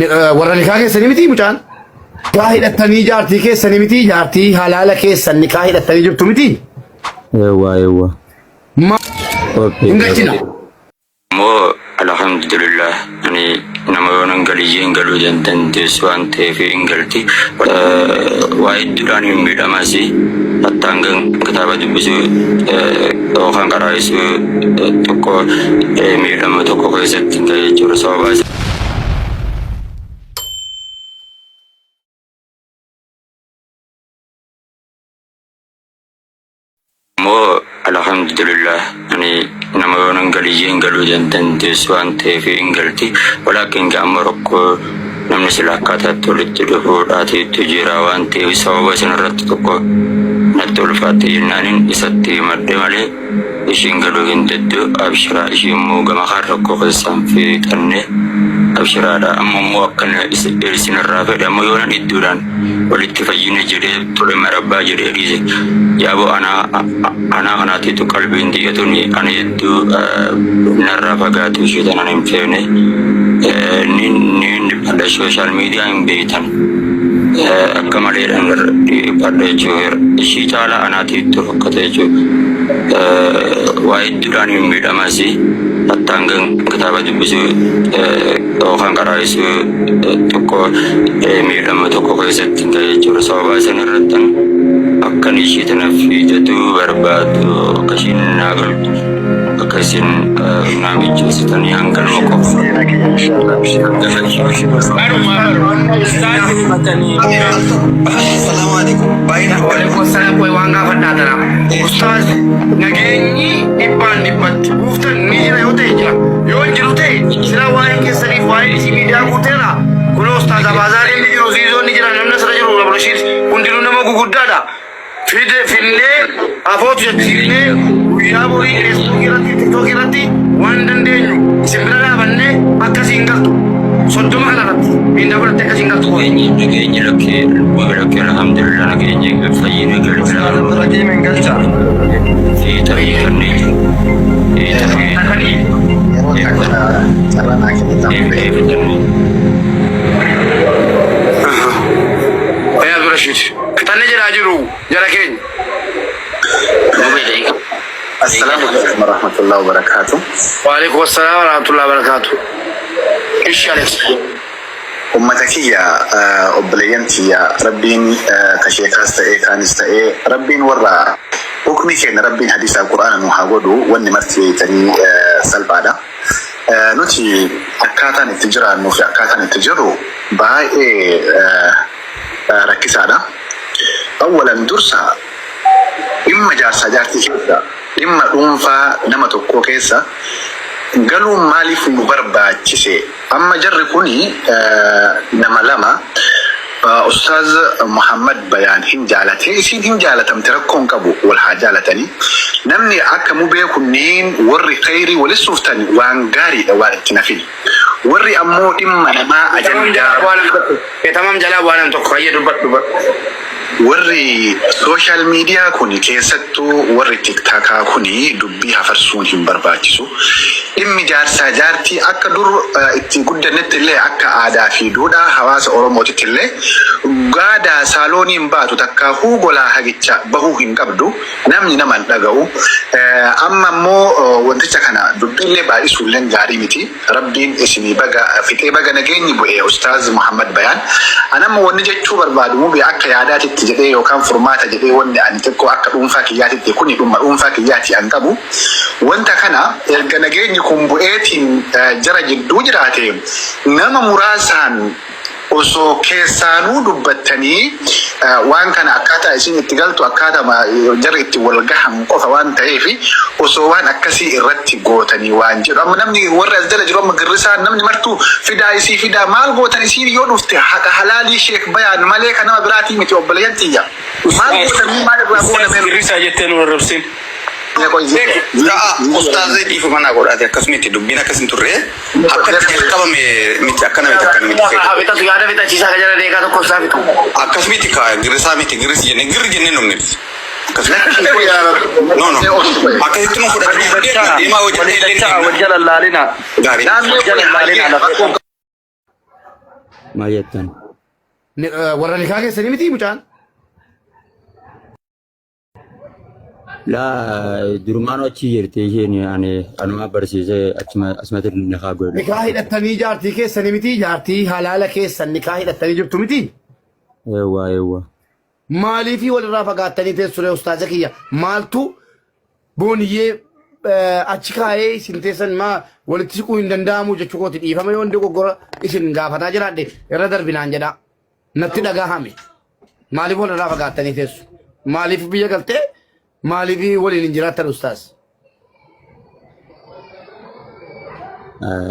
Warra nikaa keessanii miti mucaan. Nikaa hidhattanii jaartii keessanii miti jaartii halaala keessan nikaa hidhattanii jirtu miti. Eewwa eewwa. Ma Okay. hin galchina. Immoo alhamdulillah ani nama yoo nan galiyyee hin galuu dandeessu waan ta'eef hin galti. Waa hedduudhaan hin miidhamas hatta hanga kitaaba dubbisuu yookaan qaraa'isuu tokko miidhama tokko keessatti hin ta'e jechuudha sababa Immoo alhamdulillah ani nama yoo nan galiyyee hin galuu dandeessu waan ta'eef hin galti walaakin amma rakkoo namni sila akkaataatti walitti dhufuudhaatiitu jira waan ta'eef sababa isin irratti tokko natti ulfaatte jennaanin isatti himadhe malee ishiin galuu hin diddu abshiraa ishii immoo gama kaan rakkoo keessaan fiixanne abshiraadha amma immoo akkan isinirraa fedhe amma yoo nan idduudhaan walitti fayyine jedhee tole marabbaa jedhee dhiise yaaboo anaa anaa kanaatiitu qalbiin tiyya tuni ani hedduu narraa fagaatu ishee tanan hin feene nin nin dhiphadha sooshaal miidiyaa hin beektan akka maleedhaan dhiphadha jechuudha ishii caalaa anaatiitu rakkate jechuudha waa hedduudhaan hin miidhamas hatta hanga kitaaba dubbisuu yookaan qaraa'isuu tokko miidhama tokko keessatti hin ta'e jechuudha. Sababa isan irrattan akkan ishii tana fiixatu barbaadu akka ishiin naa galtu akka isin naa mijeessitanii hanganuma qofa. Seena kiyya inshallah abshir. Baruma baruma. Ustaazi himatanii. Assalamu alaikum. Baay'ee na Waalaikum salaam qoy waan gaafadhaa tana. Ustaaz nageenyi dhibbaan dhibbatti buuftan ni jira yoo ta'e jira. Yoo hin jiru ta'e sila waa'een keessaniif waa'een isii miidiyaa guuteera. Kunoo Ustaaz Abaazaariin ni jiru, Ziizoon ni jira, namni asirra jiru Abdurashiid hundinuu nama guguddaadha. Fide finnee afootu jechisiifnee guyyaa borii Facebook irratti TikTok irratti waan dandeenyu isin bira dhaabannee akkasiin galtu. 30 kana irratti miindaa godhattee akkasiin galtu. Nageenyi nageenyi lakkee lakkee alhamdulillah nageenyi fayyina galgala Abdurrahiim hin galcha. fiixa fiixannee jiru. Fiixa fiixannee Yeroo takka carraa naa kennitan. fiixannee. Ee Abdurashiid fixanne jedhaa jiru jara keenya. Mubee Assalaamu alaikum warahmatullahi wabarakatuh. Waalaikum assalaam warahmatullahi wabarakatuh. Ishi Alex. Ummata kiyya obboleeyyan tiyya rabbiin ka sheekaas ta'ee kaanis ta'ee rabbiin warra hukmii keenya rabbiin hadiisaa qur'aana nu haa godhu wanni marti beeytanii salphaadha. Nuti akkaataan itti jiraannuu fi akkaataan itti jirru baay'ee rakkisaadha. Awwalan dursa dhimma jaarsaa jaartii keessa dhimma dhuunfaa nama tokkoo keessa galuun maaliif nu barbaachise? Amma jarri kuni nama lama Ustaaz Muhammad Bayaan hin jaalate isiin hin jaalatamte rakkoo hin qabu wal haa jaalatanii namni akka mubee kunniin warri kheyrii walis suuftan waan gaariidha waan itti nafin warri ammoo dhimma namaa ajandaa Tamam jalaa bu'aa nam tokko hayyee dubbadhu dubbadhu. Warri social media kuni keessattuu warri tiktakaa kuni dubbii hafarsuun hin barbaachisu. Dhimmi jaarsaa jaartii akka dur itti guddannetti illee akka aadaa fi duudhaa hawaasa Oromootitti illee gaadaa saalooniin baatu takkaahuu golaa hagicha bahuu hin qabdu. Namni nama hin dhaga'u. Amma immoo wanticha kana dubbiillee baay'isuulleen gaarii miti. Rabbiin isinii baga fixee baga nageenyi bu'e ustaaz Muhammad Bayaan. An amma wanni jechuu barbaadu mube akka yaadaatitti jedhee yookaan furmaata jedhee wanni ani xiqqoo akka dhuunfaa kiyyaatitti kuni dhumma dhuunfaa kiyyaati an qabu. Wanta kana erga nageenyi kun bu'eetiin jara jidduu jiraate nama muraasaan osoo keessaanuu dubbattanii waan kana akkaataa isiin itti galtu akkaatama jarri itti wal gahan qofa waan ta'eef osoo waan akkasii irratti gootanii waan jedhu amma namni warri as jala jiru amma girrisaan namni martuu fidaa isii fidaa maal gootan isiin yoo dhufte haqa halaalii sheek bayaan malee kan nama biraatii miti obboleeyyan tiyya maal gootan maal irraa Ustaaz goona mee Girrisaa jettee nu arrabsin. Ta'a ustaazee dhiifama naa godhaate akkasumitti dubbiin akkas hin turre akka itti jalqabame miti akkana miti akkana miti Haa fixatu yaada fixachiisaa ka jala deeqaa tokko isaa fixu. akkas miti ka girrisaa miti girris jennee girri jennee numne akkasumatti no no akkasitti nu fudhatanii deemaa deemaa hojjennee illee Wal jala laalina. gaarii Wal jala laalina lafee. Maal jettan? Warra nikaa keessanii miti mucaan? Laa durumaan achi jirti isheen ani anuma barsiisee achuma asumatti nikaa godhe. Nikaa hidhattanii jaartii keessanii miti jaartii halaala keessan nikaa hidhattanii jirtu miti? Eewwa eewwa. Maaliifii walirraa fagaattanii teessu ree ustaaza kiyya? Maaltu booniyyee achi kaa'ee isin teessan maa walitti siquu hin danda'amu jechuu kooti dhiifama yoo dogoggora isin gaafataa jiraadhe irra darbinaan jedhaa. Natti dhagahame. Maaliif walirraa fagaattanii teessu? Maaliif biyya galtee maaliif waliin hin jiraattan ustaaz?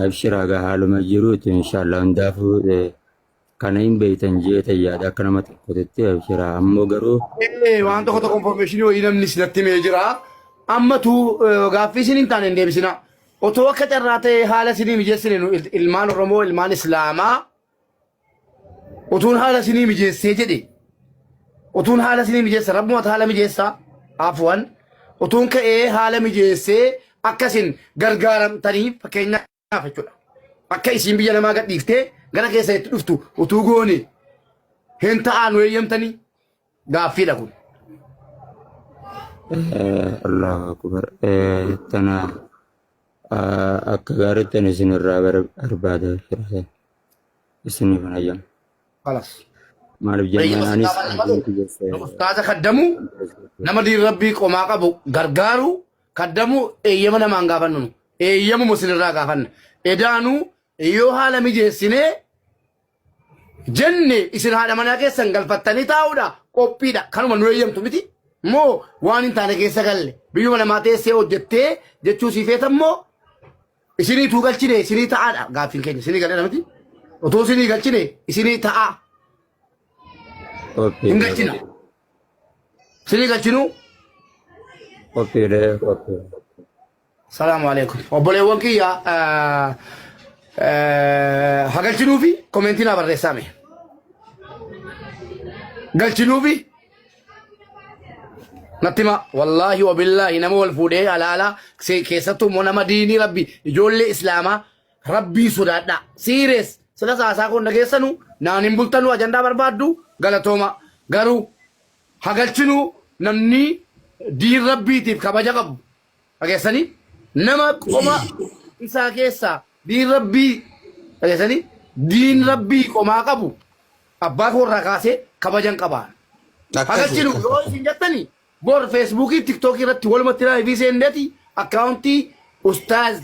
Abshiraa gaa haaluma jiruuti inshaallah hundaafuu kana hin beektan jeeta yaada akka nama tokkotti abshiraa ammoo garuu Waan tokko tokko information wayii namni isinatti himee jira. Ammatu gaaffii isin hin taane hin deebisina. Otoo akka carraa ta'e haala isinii mijeessine nu ilmaan Oromoo ilmaan Islaamaa Utuun haala isinii mijeessee jedhe utuun haala isinii mijeessa rabbumatu haala mijeessa afwan utuun ka'ee haala mijeessee akka isin gargaaramtanii fakkeenyaaf jechuudha. Akka isin biyya namaa gadhiiftee gara keessa itti dhuftu utuu goone hin ta'aa nu eeyyamtanii gaaffiidha kun. Allahu akbar tana akka gaariitti ani isin irraa barbaada jechuudha. Isiniif hin hayyamu. Kalas. Maaliif Eeyyama jennaan sin anis gaafanne malee abdiin kiyya ustaaza kaddamu nama diin rabbii qomaa qabu gargaaru kaddamu eeyyama namaan gaafannu nu. Eeyyamuma isinirraa gaafanna. Edaanuu yoo haala mijeessinee jenne isin haadha manaa keessan galfattanii taa'uudha qophiidha. Kanuma nu eeyyamtu miti. Moo waan hin taane keessa galle biyyuma namaa teessee hojjettee jechuu sii feetan moo isinii tuu galchine isinii ta'aadha gaaffiin keenya isinii galeera miti. Otoo isinii galchine isinii ta'aa hin qophiidha galchina. Isinii galchinuu qophiidha qophiidha. Salaamu alaikum. Obboleewwan kiyya ha galchinuufi komentii naa barreessaame. Galchinuufi natti hima wallaahi wabillaahi nama wal fuudhee alaala keessattuu immoo nama diinii rabbi ijoollee islaamaa rabbii sodaadhaa. Siirees sila saasaa koon dhageessanu naan hin bultanu ajandaa barbaaddu galatooma garuu ha galchinuu namni diin rabbiitiif kabaja qabu Dhageessanii nama qoma isaa keessaa diin rabbii dhageessanii diin rabbii qomaa qabu abbaa koo irraa kaasee kabajan qaba. Hagalchinu yoo isin jettani bor feesbuukii tiktookii irratti walumatti laayivii seenneeti akkaawuntii ustaaz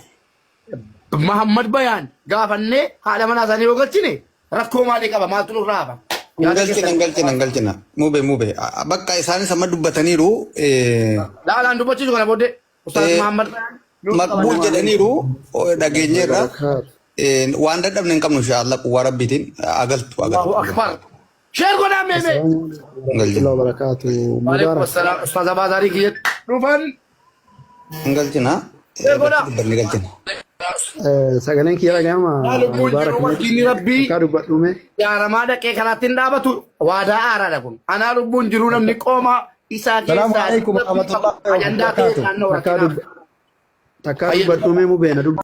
Mahammad Bayaan gaafannee haadha manaa isaanii yoo galchine rakkoo maalii qaba maaltu nurraa hafa? Hin Yaada galchina keessan. hin galchina hin galchina. Mube mube. Bakka isaanis amma dubbataniiru. Laalaan dubbachiisu kana booddee Ustaaz Mahammad Bayaan nuuf qaba Maqbuul nama. jedhaniiru dhageenyeerra. Waan dadhabne hin qabnu inshaAllah quwwaa rabbiitiin agaltu Allahu agaltu. akbar. Sheer godhaa meemee. Hin galchina. Wabarakatuh. Waalaikum Mubarak. assalaam. Ustaaz Abaazarii kiyya dhufan. Hin galchina. Sheer godhaa. Dubbanni galchina. Sagaleen kiyya dhaga'ama. Yaa lubbuun Mubarak jiru masjiidni rabbii Akkaa dubbadhume. jaaramaa dhaqee kanaatti hin dhaabatu waadaa haaraadha kun. Anaa lubbuun jiru namni qooma isaa Salaamu keessaa alaikum rabbii qabu warahmatullahi ajandaa ta'e wabarakatuh. naannoo Takkaa rakkinaaf. dubba takkaa dubbadhume mubeena dubba.